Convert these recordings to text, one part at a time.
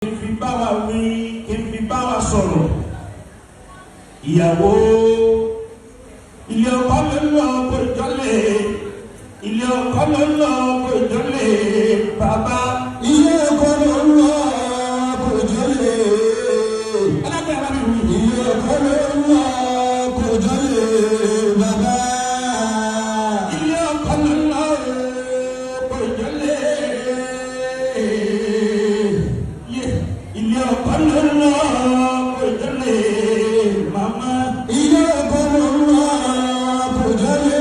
Kí n fi bá wa wí, kí n fi bá wa sọ̀rọ̀. Ìyàwó, ilé ọkọ ló ń lọ kó ìjọlẹ̀, ilé ọkọ ló ń lọ kó ìjọlẹ̀ bàbá. Ilé ọkọ ló ń lọ kò jọlé. Alágbèrè bá mi wí. Ilé ọkọ ló ń lọ kò jọlé bàbá. Ilé ọkọ ló ń lọ kó ìjọlẹ̀. Yé, ilé ọkọ ló ń lọ kó ìjọlẹ̀ màmá. Ilé ọkọ ló ń lọ kò jọlé.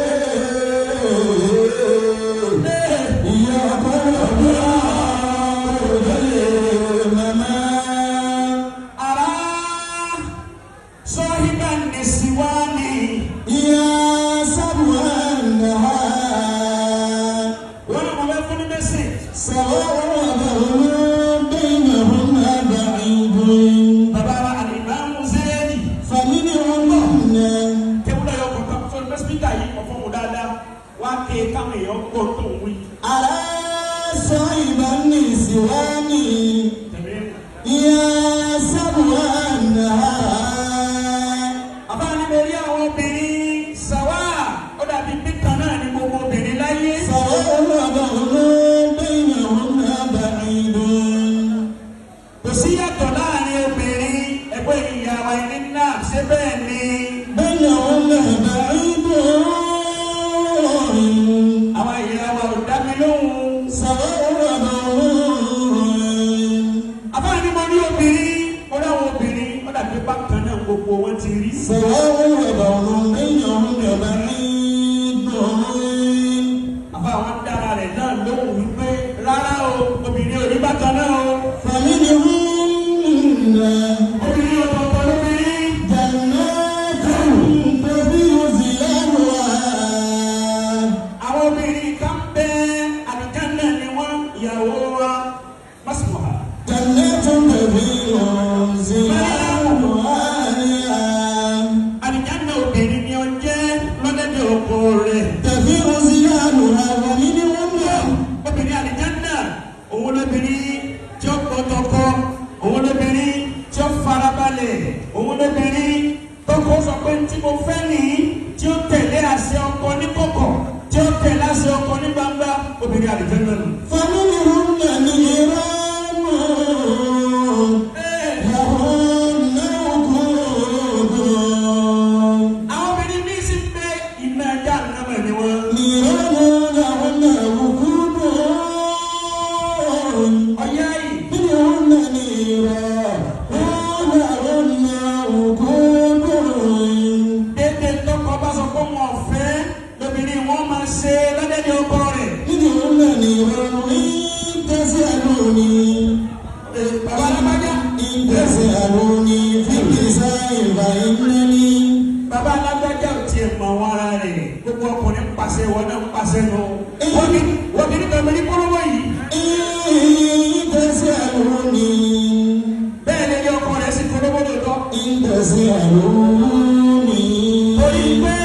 Ilé ọkọ ló ń lọ kò jọlé màmá. Ara sọ́híbà nìsíwáni. Ìyá sábùá nàá. Wọ́n ní mo fẹ́ fún ní message. سواء بينهما بعيد. Bàbá wa Alimami Zéèdì. فمنهن Kéwúlọ̀ yọ kọ̀ọ̀kan fún pẹ́sìpítà yìí kọ̀ fún wọn dáadáa. Wá ké káwọn èèyàn gbọ́ tó ń wí. أرى صاحب النسوان Tẹ̀mí. يحسب أنها Bàbá ni mo rí àwọn obìnrin sàwá. Ó dàbí píkan náà ni gbogbo obìnrin láyé. سواء بينهن بعيد. Kò sí yàtọ̀ láàrin obìnrin ẹgbẹ́ ìyá wa ẹni náà ṣé bẹ́ẹ̀ ni. بينهن بعيد. Àwọn ìyá wa ò dá mi lóhùn. سواء. Àbá ni mo rí obìnrin, mo rí àwọn obìnrin, ó dàbí bákan náà gbogbo wọn ti rí. سواء بينهن بعيد. Àbá àwọn dára rẹ̀ náà lóhùn wípé rárá o, obìnrin ò rí bákan náà o. فمنهن Obìnrin ọ̀tọ̀ọ̀tọ̀ lóbìnrin. جنات تفيض ظلالها. Àwọn obìnrin kan bẹ àlùjánnà ni wọ́n ìyàwó wa. Mọ́sùmọ́ha. جنات تفيض ظلالها. Àlùjánnà obìnrin ni ó jẹ́ lọ́dẹ̀dẹ̀ ọkọ rẹ̀. تفيض ظلالها ومنهن Obìnrin àlùjánnà òun lóbìnrin tí ó gbọ́ tọkọ, òun lóbìnrin tí ó farabalẹ̀, òun lóbìnrin tọkọ sọ pé tí mo fẹ́ nìyí tí ó tẹ̀lé àṣẹ ọkọ ní kọ̀kọ̀ tí ó tẹ̀lé àṣẹ ọkọ ní gbangba obìnrin àlùjánnà nù. فمنهن نيران لهن وقود. Àwọn obìnrin míì sì ń bẹ iná ajá nàmà ni wọn. نيران لهن وقود. Ọ̀yá yìí منهن نيران لهن وقود. dédé tọkọ bá sọ pé wọn fẹ́ lóbìnrin wọn máa ṣe lọ́dẹ̀dẹ̀ ọkọ rẹ̀. منهن نيران إن تسألوني Bàbá alágbájá. إن تسألوني في النساء فإنني Bàbá alágbájá ò tiẹ̀ mọ̀ wọn ara rẹ̀ gbogbo ọkùnrin ń pàṣẹ wọn náà ń pàṣẹ nù. Wọ́n ní wọ́n ní nítorí ní kólówó yìí. إن تسألوني Bẹ́ẹ̀ ni ilé ọkọ rẹ̀ sì kólówó lóòótọ́. إن تسألوني Torí pé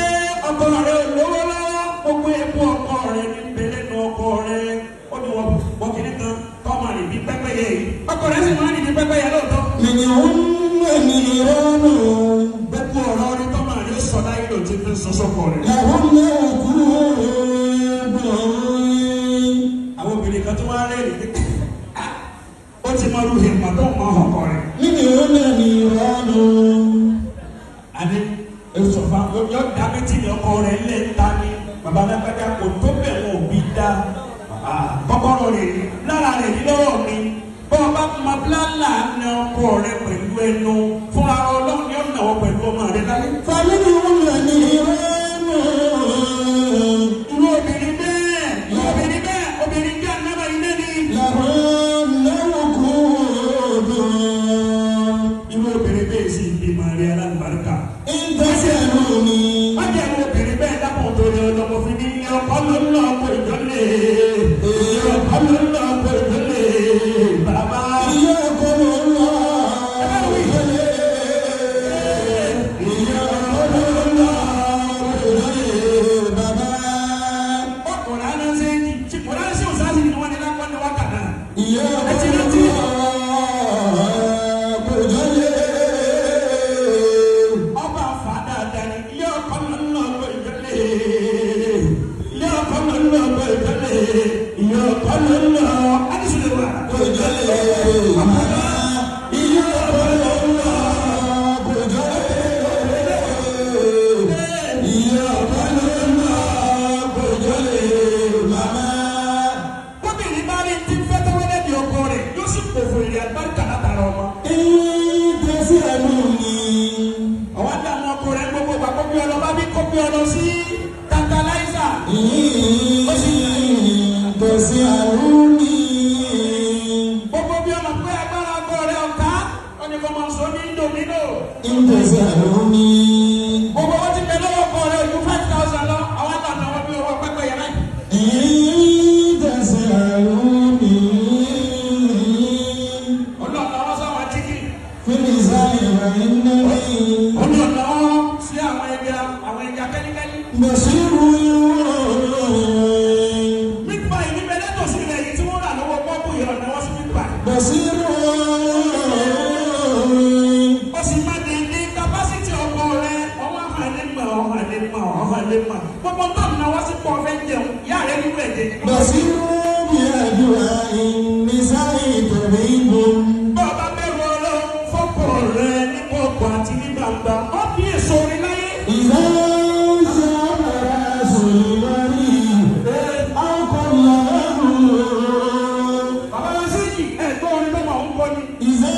ọkọ rẹ̀ ò lówó lọ́wọ́ gbogbo epo ọkọ rẹ̀ ní bẹ̀lẹ́nu ọkọ rẹ̀ ó ní wọ́n wọ́n kìíní kan tọ́mọ rẹ̀ bí pẹ́pẹ́yẹ yìí. Ọkọ rẹ̀ sì máa ń rìn bí pẹ́pẹ́yẹ lóòótọ́. منهن نيران Gbogbo ọ̀rọ̀ orí tọ́mọ rẹ̀ ó sọ láyé ló ti fi ń sọ sọ́kọ rẹ̀. لهن وقود. Àwọn obìnrin kan tó wá rẹ́rìn ní ó ti mọ irú ìmọ̀ tó ń mọ ọkọ rẹ̀. منهن نيران Àní èsòfà yọ dá méjì ní ọkọ rẹ̀ lẹ́ ń ta ni bàbá alágbájá kò tó bẹ̀ wọn ò bí dá kọ́kọ́rọ́ rẹ̀ ní lára rẹ̀ ní lọ́wọ́ mi. Bọ́ ọ bá mọ bílálà ní ọkọ rẹ̀ pẹ̀lú ẹnu fúnra Ọlọ́run ni ó nà ọ pẹ̀lú ọmọ rẹ̀ láyé. فمنهن نيران Irú obìnrin bẹ́ẹ̀ irú obìnrin bẹ́ẹ̀ obìnrin jẹ́ ànábà ilé ni. لهن وقود. Irú obìnrin bẹ́ẹ̀ sì bímọ rẹ̀ alábàárìkà. إن تسألوني Wọ́n jẹ́ irú obìnrin bẹ́ẹ̀ dákun torí ọlọ́mọ fi ní ilé ọkọ ló ń lọ ọkọ ìjọ́lé. Ilé ọkọ ló ń lọ ọkọ ìjọ́lé. Bàbá. إياكم الله إياكم àlùbáríkà látara ọmọ. Tẹ̀síàlùní. Àwọn àdàmú ọkọ rẹ̀ gbogbo ìgbà kó bí ọlọ́ bá bí kó bí ọlọ́ sí tantalizer. Tẹ̀síàlùní. Gbogbo bí ọmọ pé agbára ọkọ rẹ̀ ọ̀ká ó ní kó máa sọ ní domino. Tẹ̀síàlùní. Gbogbo wọn ti bẹ lọ́wọ́ ọkọ rẹ̀ ojú 5,000 lọ àwọn àdàmú àwọn bí owó pẹ́pẹ́ yẹn láì. Tẹ̀síàlùní. Ọlọ́ọ̀nà wọn sáwọn chicken. Fílísàlì ìrìnnàmí. Ọlọ́ọ̀nà wọn sí àwọn ẹja kẹ́líkẹ́lí. Bàṣírù. Meat pie ní bẹ́lẹ́ tòsí rẹ̀ yìí tí wọ́n rà lọ́wọ́ pọ́ọ̀bù yìí ọ̀nà wọn sí meat pie. Bàṣírù. Ó sì máa di ní kapásítì ọkọ rẹ ọwọ́ àhàlẹ́ mọ̀ ọ̀hàlẹ́ mọ̀ ọ̀hàlẹ́ mọ̀ gbogbo tó ń náwó sí pọ̀ fẹ́ jẹun ìyá rẹ nínú ẹ̀jẹ̀. Bàṣírù bí àdúrà ìnísàlì tọ̀bíbù. Bọ́ ọ bá bẹ̀rù Ọlọ́run fọ́kọ rẹ ní kọ̀ọ̀kọ̀ àti ní gbangba ó bí èso orin láyé. إذا شاب رأس المريض أو قل Bàbá wa sí yìí ẹ̀gbọ́n orin tó máa ń kọ́ ni. إذا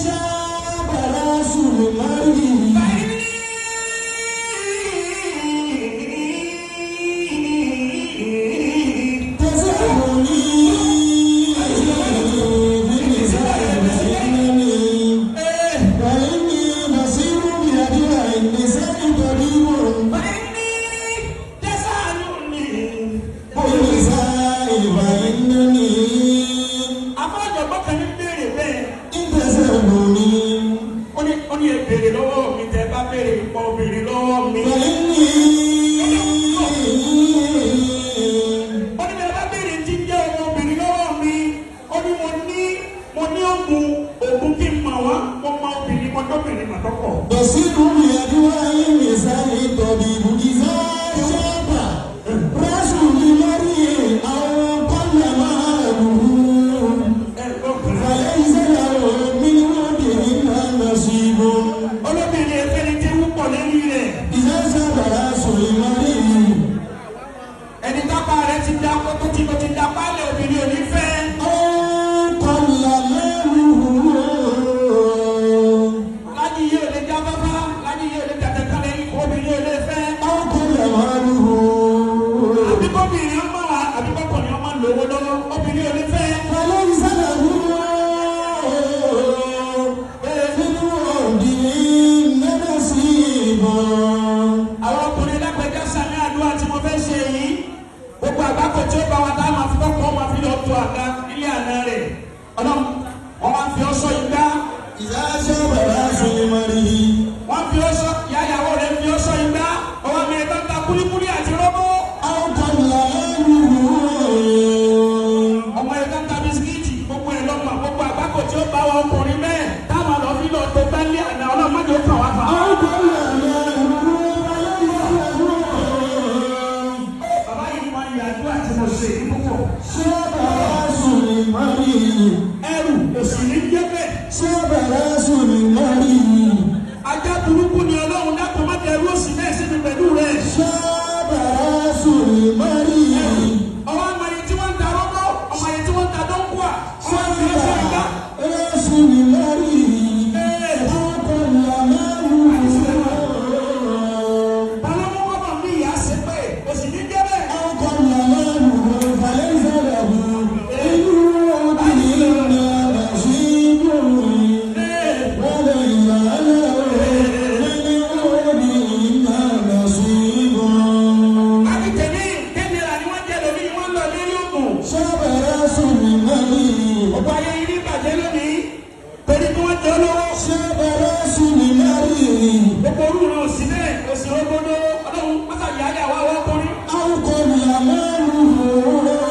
شاب رأس المريض تسألني بالنساء فإني بصير بأدواء النساء طبيب بالنساء فإنني Afọ́jọ̀gbọ́n kan ní béèrè bẹ́ẹ̀. إن تسألني Ó ní ẹ béèrè lọ́wọ́ mi tẹ́ bá béèrè ìpọ̀ obìnrin lọ́wọ́ mi. فإني Ó ní bẹ́ẹ̀ bá béèrè tí ń jẹ́ ọmọ obìnrin lọ́wọ́ mi. Ó ní mo ní òògùn kí n mọ̀ wọ́n. Mo mọ obìnrin mo dọ́bìnrin mà tọ́pọ̀. بصير بأدواء النساء طبيب إذا شاب رأس المرء أو قل ماله Ẹ gbọ́ kan. فليس له من وجههن نصيب Olóbìnrin ẹgbẹ́ ni tí wúpọ̀ lẹ́yìn rẹ̀. إذا شاب رأس المرء Ẹni tápá rẹ̀ ti da kó tó ti tó ti da pálẹ̀ obìnrin ò ní fẹ́. أو قل ماله Láyé yìí ò lè já fáfá, láyé yìí ò lè tẹ̀tẹ̀ kalẹ̀ obìnrin ò lè fẹ́. أو قل ماله Àbíkọ́bìnrin ọmọ wa àbíkọ́kùnrin ọmọ lówó lọ́wọ́ obìnrin ò lè fẹ́. فليس له من وجههن نصيب Àwọn ọkùnrin lápẹjá sàmì àdúrà tí mo fẹ́ ṣe yìí. Gbogbo àgbákò tí ó bá wa táwọn máa fi kọ́kọ́ máa fi lọ tó àga nílé àná rẹ̀. Ọlọ́run wọ́n máa fi ọṣọ igbá. إذا شاب رأس المرء Wọ́n fi ọṣọ yáyàwó rẹ̀ fi ọṣọ igbá. Ọwọ́ mi ẹ̀ka ń ta kúlíkúlí àti rọ́bọ́. أو قل ماله Ọmọ ẹ̀ka ń ta bisikíìtì gbogbo ẹ̀ lọ́mọ gbogbo àgbákò tí ó bá wa ọkùnrin bẹ́ẹ̀ táwọn lọ fi lọ tó gbá nílé àná ọlọ́run má jẹ́ ó kàn wá fà. أو قل ماله Bàbá yìí máa ń yà àdúrà tí mo ṣe yìí púpọ̀. شاب رأس المرء Ẹrù òsì ní jẹ́ bẹ́ẹ̀. شاب رأس المرء Ajá burúkú ni Ọlọ́run dákun má dẹrú òsì náà sí mi pẹ̀lú rẹ̀. شاب رأس المرء Ọwọ́ àmàlẹ́ tí wọ́n ń ta rọ́bọ́, ọmọlẹ́ tí wọ́n ń ta dọ́ńkùà, ọmọ fi ọṣọ ìgbà. رأس المرء Ee, أو قل ماله Balọ́mú bàbá mi ìyá ṣe pé òsì ní jẹ́ bẹ́ẹ̀. أو قل ماله فليس له إن وجههن نصيب Ee, وليس له من وجههن نصيب Akitẹ̀mí kéde ni wọ́n jẹ́ lómi ni wọ́n lọ lórí ògùn. شاب رأس المرء Ọ̀pọ̀ ayé yìí ní ìbàjẹ́ lónìí. Torí bí wọ́n jẹ́ olówó